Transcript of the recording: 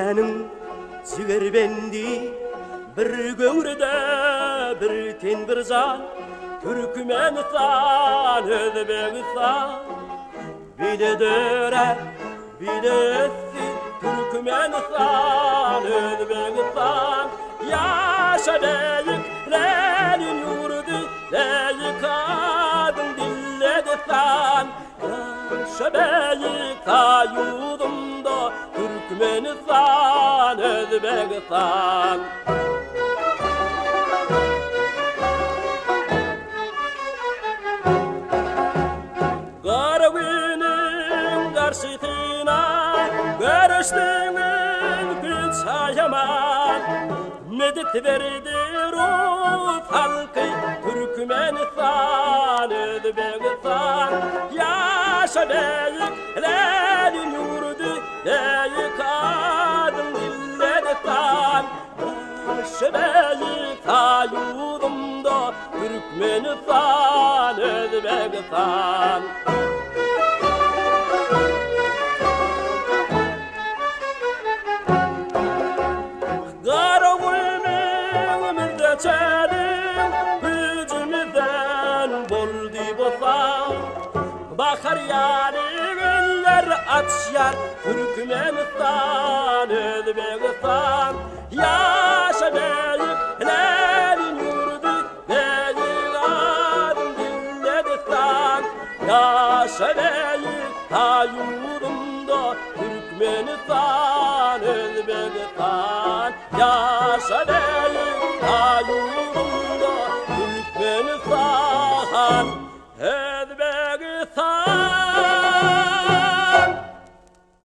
Dünýäniň jigerbendi, Bir göwrede, bir ten, bir jan, Türkmenistan, Özbegistan. Bile döräp, bile ösdi Türkmenistan, Özbegistan. Ýaşa beýik Lenin ýurdy, Beýik adyň dille dessan. Ýaşa beýik Soýuzymda Türkmenistan, Özbegistan. Gara günüň garşysyna göreşdiňiz güýç aýaman. Medet berdi rus halky Türkmenistan, Özbegistan. Ýaşa beýik Lenin ýurdy, beýik adyň ille dessan. Ýaşa beýik Soýuzymda Türkmenistan, Özbegistan. Garagumymyzda çäliň, Güýjümizden boldy bossan. Bahar ýaly güller açýar Türkmenistan, Özbegistan. Ýaşa beýik Lenin ýurdy, Beýik adyň dille dessan. Ýaşa beýik Soýuzymda Türkmenistan, Özbegistan. Ýaşa beýik Soýuzymda Türkmenistan, Özbegistan.